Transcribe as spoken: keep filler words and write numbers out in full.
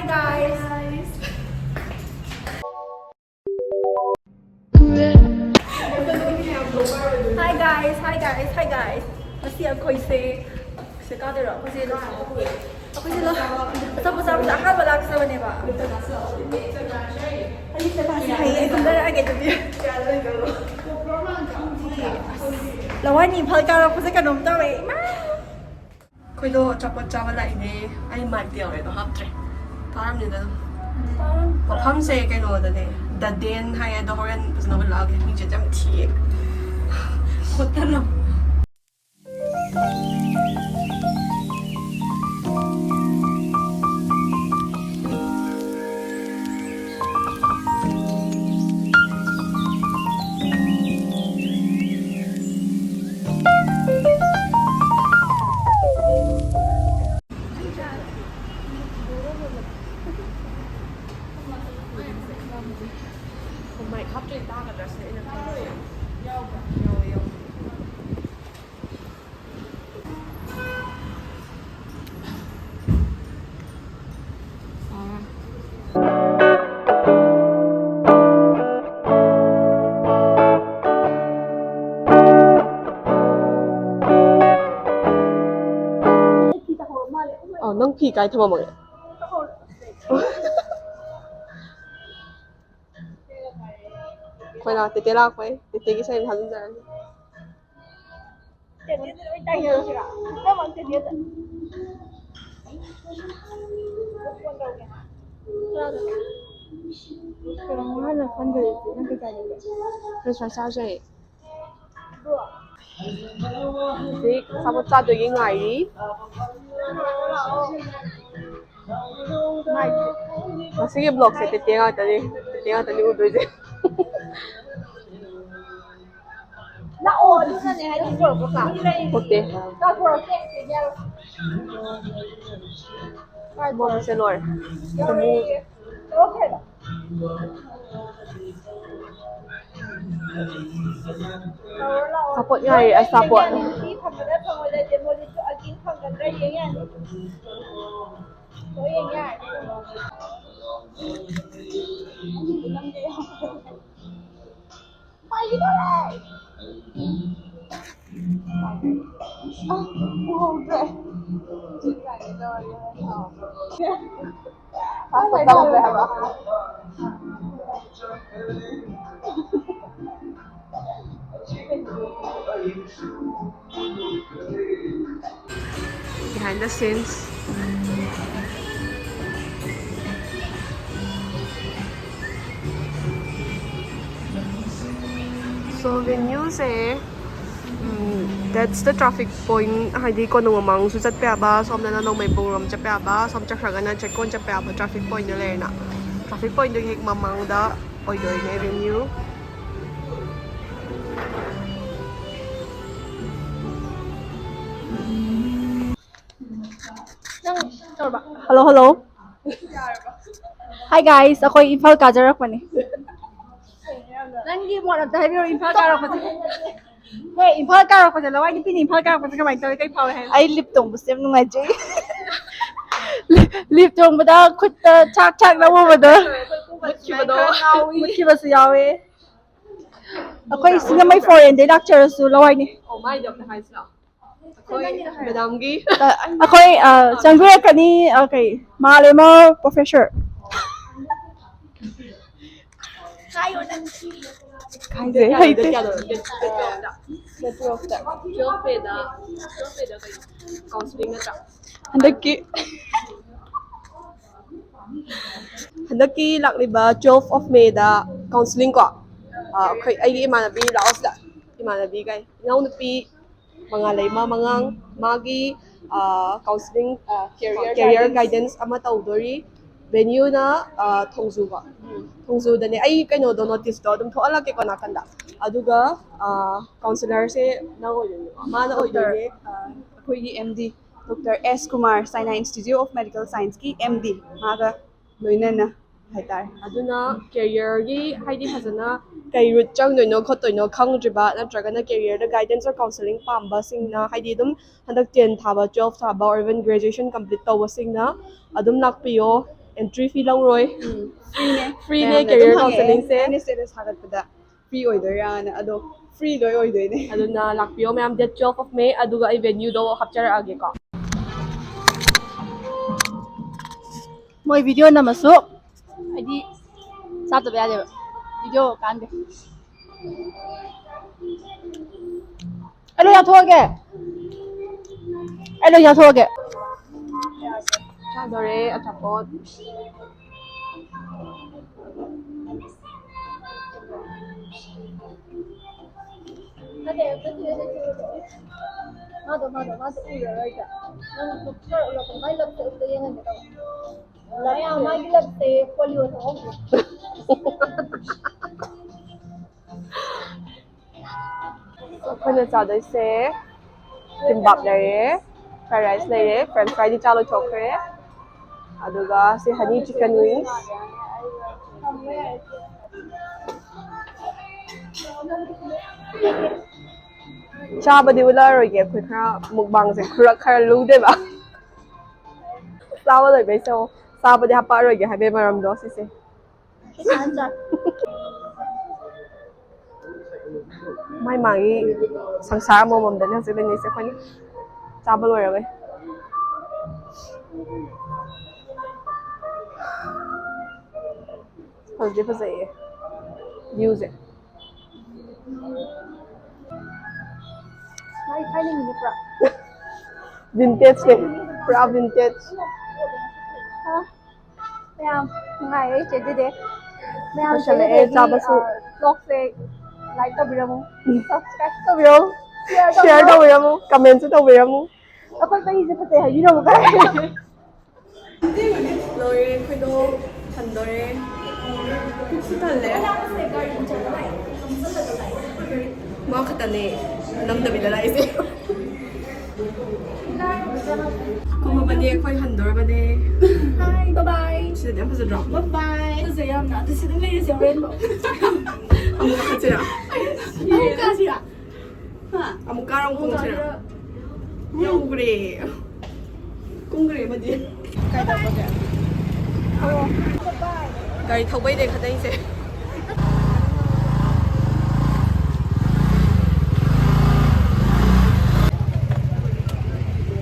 Guys. Hi guys, hi guys, hi guys. ꯉꯁꯤ ꯑꯩꯈꯣꯏꯁꯦ ꯁꯤ ꯀꯥꯗꯣꯏꯔꯣ? ꯑꯩꯈꯣꯏꯁꯦ ꯑꯩꯈꯣꯏꯁꯦ ꯂꯣ ꯑꯆꯥꯄꯣꯠ ꯆꯥꯕꯁꯦ ꯑꯍꯥꯟꯕ ꯂꯥꯛꯆꯕꯅꯦꯕ꯫ ꯑꯩ ꯆꯠꯂꯁꯤ ꯍꯌꯦꯡ ꯀꯨꯝꯊꯔꯛꯑꯒꯦ ꯑꯗꯨꯗꯤ꯫ ꯂꯋꯥꯏꯅꯤ ꯏꯝꯐꯥꯜ ꯀꯥꯔꯛꯄꯁꯦ ꯀꯩꯅꯣꯝ ꯇꯧꯔꯦ ꯏꯃꯥ꯫ ꯑꯩꯈꯣꯏꯗꯣ ꯑꯆꯥꯄꯣꯠ ꯆꯥꯕ ꯂꯥꯛꯏꯅꯦ꯫ ꯑꯩ ꯃꯥꯏꯛꯇꯤ ꯌꯥꯎꯔꯦ ꯑꯗꯣ ꯍꯥꯞꯇ꯭ꯔꯦ꯫ ꯇꯥꯔꯝꯅꯤꯗ ꯑꯗꯨꯝ꯫ ꯃꯐꯝꯁꯦ ꯀꯩꯅꯣꯗꯅꯦ, ꯗ ꯗꯦꯟ ꯍꯥꯏꯌꯦ ꯑꯗꯣ ꯍꯣꯔꯦꯟ ꯐꯖꯅ ꯎꯠꯂꯛꯑꯒꯦ꯫ ꯃꯤꯁꯦ ꯌꯥꯝ ꯊꯤꯌꯦ꯫ ꯍꯣꯇꯦꯜ ꯑꯃ꯫ ꯃꯥꯏꯛ ꯍꯥꯞꯇ꯭ꯔꯗꯤ ꯇꯥꯒꯗ꯭ꯔꯥ ꯁꯤꯅꯦ ꯑꯩꯅ ꯈꯜꯂꯤꯁꯦ꯫ ꯌꯥꯎꯋꯦ, ꯌꯥꯎꯋꯦ꯫ ꯑ, ꯅꯪ ꯐꯤ ꯀꯥꯏ ꯊꯝꯃꯝꯃꯒꯦ? ꯑꯩꯈꯣꯏ ꯂꯥꯛ-, ꯇꯦꯇꯦ ꯂꯥꯛꯄꯩ ꯇꯦꯇꯦꯒꯤ ꯁꯦꯜ ꯊꯥꯖꯤꯟꯖꯔꯅꯤ꯫ Friends fries ꯆꯥꯔꯨꯁꯦ꯫ ꯍꯧꯖꯤꯛ ꯑꯆꯥꯄꯣꯠ ꯆꯥꯗꯣꯏꯒꯤ ꯉꯥꯏꯔꯤ꯫ ꯉꯁꯤꯒꯤ ꯕ꯭ꯂꯣꯛꯁꯦ ꯇꯦꯇꯦ ꯉꯥꯛꯇꯅꯤ, ꯇꯦꯇꯦ ꯉꯥꯛꯇꯅꯤ ꯎꯗꯣꯏꯁꯦ꯫ ꯂꯥꯛꯑꯣ, ꯑꯗꯨꯅꯅꯦ ꯍꯥꯏꯗꯤ ꯄꯨꯔꯛꯄ ꯀꯥ꯫ ꯄꯣꯛꯇꯦ꯫ ꯆꯥꯛ ꯄꯨꯔꯛꯇꯦ꯫ ꯀꯥꯏ ꯄꯨꯔꯛ-, ꯃꯣꯏꯁꯦ ꯂꯣꯏꯔꯦ꯫ ꯌꯧꯔꯛꯑꯦ꯫ ꯊꯣꯡꯉꯨ꯫ ꯌꯧꯔꯛꯈ꯭ꯔꯦꯕ꯫ ꯂꯥꯛꯑꯣ, ꯂꯥꯛꯑꯣ꯫ ꯑꯆꯥꯄꯣꯠ ꯉꯥꯏꯔꯦ, ꯑꯆꯥꯄꯣꯠ꯫ ꯌꯦꯡ ꯌꯥꯅꯤ꯫ ꯅꯨꯄꯤ ꯐꯪꯒꯗ꯭ꯔꯥ ꯐꯪꯉꯣꯏꯗ꯭ꯔꯥ, ꯗꯦꯃꯣꯂꯤꯁꯇꯣ ꯑꯒꯤꯟ ꯐꯪꯒꯗ꯭ꯔꯥ ꯌꯦꯡ ꯌꯥꯅꯤ꯫ ꯂꯣꯏ ꯌꯦꯡ ꯌꯥꯔꯦ꯫ Behind the scenes. So venue say, um, that's the traffic point, ꯍꯥꯏꯗꯤ ꯀꯣꯅꯨꯡ ꯃꯃꯥꯡꯁꯨ ꯆꯠꯄ ꯌꯥꯕ, ꯁꯣꯝꯗꯅ ꯅꯣꯡꯃꯩꯕꯨꯡꯔꯣꯝ ꯆꯠꯄ ꯌꯥꯕ, ꯁꯣꯝ ꯆꯠꯈ꯭ꯔꯒꯅ ꯆꯦꯛꯀꯣꯟ ꯆꯠꯄ ꯌꯥꯕ traffic pointꯗ ꯂꯩꯔꯦꯅ꯫ Traffic pointꯗꯨꯒꯤ ꯍꯦꯛ ꯃꯃꯥꯡꯗ ꯑꯣꯏꯗꯣꯏꯅꯦ venue꯫ Hello, hello. Hi guys, ꯑꯩꯈꯣꯏ ꯏꯝꯐꯥꯜ ꯀꯥꯖꯔꯛꯄꯅꯤ꯫ ꯅꯪꯒꯤ ꯃꯣꯠ ꯑꯝꯇ ꯍꯥꯏꯕꯤꯔꯣ, ꯏꯝꯐꯥꯜ ꯀꯥꯔꯛꯄꯁꯦ꯫ ꯍꯦ, ꯏꯝꯐꯥꯜ ꯀꯥꯔꯛꯄꯁꯦ, ꯂꯋꯥꯏ ꯅꯨꯄꯤꯅ ꯏꯝꯐꯥꯜ ꯀꯥꯔꯛꯄꯁꯦ ꯀꯃꯥꯏꯅ ꯇꯧꯋꯤ? ꯀꯩ ꯐꯥꯎꯋꯦ ꯍꯥꯏ? ꯑꯩ lift ꯇꯣꯡꯕꯁꯦ ꯌꯥꯝ ꯅꯨꯡꯉꯥꯏꯖꯩ꯫ Lift ꯇꯣꯡꯕꯗ ꯈꯨꯠꯇ ꯆꯥꯛ ꯆꯥꯛ ꯅꯝꯃꯨꯕꯗꯣ ꯃꯨꯠꯈꯤꯕꯗꯣ꯫ ꯃꯨꯠꯈꯤꯕꯁꯨ ꯌꯥꯎꯋꯦ꯫ ꯑꯩꯈꯣꯏ ꯁꯤꯡꯖꯃꯩ foreignꯗꯩ ꯂꯥꯛꯆꯔꯁꯨ ꯂꯋꯥꯏꯅꯤ꯫ ꯑꯣ, ꯃꯥꯏꯗꯤ ꯑꯝꯇ ꯍꯥꯏꯁꯤꯔꯣ? ꯑꯩꯈꯣꯏ madamꯒꯤ ꯑꯩꯈꯣꯏ, ꯑ, ꯆꯪꯕꯤꯔꯛꯀꯅꯤ, ꯑ, ꯀꯩ, ꯃꯥꯂꯦꯃ professor꯫ ꯍꯥꯏꯖꯦ ꯍꯩꯇꯦ꯫ Date twelveꯗ, date twelveꯗ, twelveꯗ, twelveꯗ ꯀꯩꯅꯣ, counselling ꯅꯠꯇ꯭ꯔꯥ? ꯍꯟꯗꯛꯀꯤ ꯍꯟꯗꯛꯀꯤ ꯂꯥꯛꯂꯤꯕ twelve of Mayꯗ counselling ꯀꯣ, ꯑ, ꯑꯩꯈꯣꯏ, ꯑꯩꯒꯤ ꯏꯃꯥꯟꯅꯕꯤ, ꯂꯥꯛꯑꯣ ꯁꯤꯗ, ꯏꯃꯥꯟꯅꯕꯤ ꯀꯩ, ꯏꯅꯥꯎꯅꯨꯄꯤ ꯃꯉꯥꯜꯂꯩꯃ ꯃꯉꯥꯡ, ꯃꯥꯒꯤ, ꯑ, counselling, ꯑ, career career guidance guidance ꯑꯃ ꯇꯧꯗꯣꯔꯤ꯫ Venueꯅ, ꯑ, ꯊꯣꯡꯖꯨꯀꯣ, ꯊꯣꯡꯖꯨꯗꯅꯦ꯫ ꯑꯩ ꯀꯩꯅꯣꯗꯣ, noticeꯇꯣ ꯑꯗꯨꯝ ꯊꯣꯛꯍꯜꯂꯛꯀꯦꯀꯣ ꯅꯥꯀꯟꯗ꯫ ꯑꯗꯨꯒ, ꯑ, counselorꯁꯦ ꯅꯪ ꯑꯣꯏꯗꯣꯏꯅꯦ, ꯃꯥꯅ ꯑꯣꯏꯗꯣꯏꯅꯦ꯫ ꯑ, ꯑꯩꯈꯣꯏꯒꯤ M D, Doctor S Kumar, China Institute of Medical Scienceꯀꯤ M D, ꯃꯥꯒ ꯂꯣꯏꯅꯅ ꯍꯥꯏꯇꯥꯔꯦ꯫ ꯑꯗꯨꯅ careerꯒꯤ, ꯍꯥꯏꯗꯤ, ꯐꯖꯅ ꯀꯩ route ꯆꯪꯗꯣꯏꯅꯣ ꯈꯣꯠꯇꯣꯏꯅꯣ ꯈꯪꯗ꯭ꯔꯤꯕ, ꯅꯠꯇ꯭ꯔꯒꯅ careerꯗ guidance or counselling ꯄꯥꯝꯕꯁꯤꯡꯅ, ꯍꯥꯏꯗꯤ, ꯑꯗꯨꯝ ꯍꯟꯗꯛ ten ꯊꯥꯕ, twelve ꯊꯥꯕ, or even graduation complete ꯇꯧꯕꯁꯤꯡꯅ ꯑꯗꯨꯝ ꯂꯥꯛꯄꯤꯌꯣ꯫ Entry fee ꯂꯧꯔꯣꯏ꯫ ꯐ꯭ꯔꯤꯅꯦ꯫ Free ꯅꯦ career counseling ꯁꯦ꯫ ꯑꯩꯅ status ꯊꯥꯒꯠꯄꯗ ꯐ꯭ꯔꯤ ꯑꯣꯏꯗꯣꯏꯔꯥꯅ, ꯑꯗꯣ ꯐ꯭ꯔꯤ ꯂꯣꯏ ꯑꯣꯏꯗꯣꯏꯅꯦ꯫ ꯑꯗꯨꯅ ꯂꯥꯛꯄꯤꯌꯣ ꯃꯌꯥꯝ, date twelve of May꯫ ꯑꯗꯨꯒ ꯑꯩ venue ꯗꯣ ꯍꯥꯞꯆꯔꯛꯑꯒꯦꯀꯣ꯫ ꯃꯣꯏ video ꯅꯝꯃꯁꯨ ꯍꯥꯏꯗꯤ ꯆꯥꯗꯕ ꯌꯥꯗꯦꯕ꯫ Video ꯀꯥꯟꯗꯦ꯫ ꯑꯩ ꯂꯣꯏ ꯆꯥꯊꯣꯛꯑꯒꯦ꯫ ꯑꯩ ꯂꯣꯏ ꯆꯥꯊꯣꯛꯑꯒꯦ꯫ ꯆꯥꯗꯣꯔꯦ ꯑꯆꯥꯄꯣꯠ꯫ ꯃꯥꯗꯣ ꯃꯥꯗꯣ ꯃꯥꯗꯣ ꯎꯔꯔꯣꯏꯗ꯫ ꯅꯪ ꯈꯔ ꯎꯠꯂꯛꯄ ꯃꯥꯏ ꯂꯞꯁꯦ ꯑꯝꯇ ꯌꯦꯡꯍꯟꯒꯦ ꯇꯧꯕ꯫ ꯃꯥꯏ ꯃꯥꯒꯤ ꯂꯞꯁꯦ polio ꯇꯧꯍꯧꯗ꯭ꯔꯦ꯫ ꯑꯩꯈꯣꯏꯅ ꯆꯥꯗꯣꯏꯁꯦ ꯀꯤꯝꯕꯥꯞ ꯂꯩꯔꯦ, fried rice ꯂꯩꯔꯦ, french fry ꯗꯤ ꯆꯥ ꯂꯣꯏꯊꯣꯛꯈ꯭ꯔꯦ, ꯑꯗꯨꯒ ꯁꯤ honey chicken wings꯫ ꯆꯥꯕꯗꯤ ꯎꯠꯂꯛꯑꯔꯣꯏꯒꯦ, ꯑꯩꯈꯣꯏ ꯈꯔ mukbang ꯁꯦ ꯈꯔ ꯈꯔ ꯂꯨꯗꯦꯕ꯫ ꯆꯥꯕ ꯂꯣꯏꯕꯩ ꯆꯥꯕꯗꯤ ꯍꯥꯄꯛꯑꯔꯣꯏꯒꯦ ꯍꯥꯏꯕꯩ ꯃꯔꯝꯗꯣ ꯁꯤꯁꯦ꯫ ꯃꯥꯏ ꯃꯥꯒꯤ ꯁꯪꯁꯥꯔ ꯑꯃꯃꯝꯗꯅꯦ ꯍꯧꯖꯤꯛ ꯂꯩꯅꯩꯁꯦ ꯑꯩꯈꯣꯏꯅ꯫ ꯆꯥꯕ ꯂꯣꯏꯔꯕꯩ꯫ ꯐꯖꯗꯤ ꯐꯖꯩꯌꯦ view ꯁꯦ꯫ ꯃꯥꯏ ꯊꯥꯏꯅꯒꯤꯅꯦ ꯄꯨꯔꯥ꯫ Vintage ꯅꯦ, ꯄꯨꯔꯥ vintage꯫ ꯃꯌꯥꯝ ꯅꯨꯡꯉꯥꯏꯔꯦ ꯏꯆꯦ ꯑꯗꯨꯗꯤ꯫ ꯃꯌꯥꯝ ꯂꯣꯏꯁꯜꯂꯛꯑꯦ ꯆꯥꯕꯁꯨ꯫ Vlog ꯁꯦ like ꯇꯧꯕꯤꯔꯝꯃꯨ, subscribe ꯇꯧꯕꯤꯔꯝꯃꯨ, share Share ꯇꯧꯕꯤꯔꯝꯃꯨ, comment ꯁꯨ ꯇꯧꯕꯤꯔꯝꯃꯨ꯫ ꯑꯩꯈꯣꯏ ꯄꯩꯁꯦ ꯐꯖꯩ ꯍꯥꯏꯕꯤꯔꯝꯃꯨ ꯀꯥꯏ꯫ ꯂꯣꯏꯔꯦ, ꯑꯩꯈꯣꯏꯗꯣ ꯍꯟꯗꯣꯔꯦ꯫ ꯄꯨꯛꯁꯨ ꯊꯜꯂꯦ꯫ ꯃꯥ ꯈꯛꯇꯅꯦ ꯅꯝꯗꯕꯤꯗ ꯂꯥꯛꯏꯁꯦ꯫ ꯀꯨꯝꯃꯕꯅꯦ, ꯑꯩꯈꯣꯏ ꯍꯟꯗꯣꯔꯕꯅꯦ꯫ Hi, bye bye꯫ ꯁꯤꯗꯗꯤ ꯌꯥꯝ ꯐꯖꯗ꯭ꯔꯣ? Bye bye꯫ ꯐꯖꯩ ꯌꯥꯝꯅ꯫ ꯑꯗꯨ ꯁꯤ ꯑꯗꯨꯝ ꯂꯩꯔꯁꯦ ꯍꯣꯔꯦꯟ ꯐꯥꯎ꯫ ꯑꯃꯨꯛ ꯀꯥꯈꯠꯁꯤꯔꯥ? ꯑꯃꯨꯛ ꯀꯥꯁꯤꯔꯥ? ꯑꯃꯨꯛ ꯀꯥꯔ ꯑꯃꯨꯛ ꯀꯨꯝꯁꯤꯔꯥ? ꯌꯧꯈ꯭ꯔꯦ꯫ ꯀꯨꯝꯈ꯭ꯔꯦ ꯑꯃꯗꯤ꯫ ꯀꯥꯏ ꯇꯧꯕꯒꯦ? ꯒꯥꯔꯤ ꯊꯧꯕꯩꯅꯦ ꯈꯟꯅꯩꯁꯦ꯫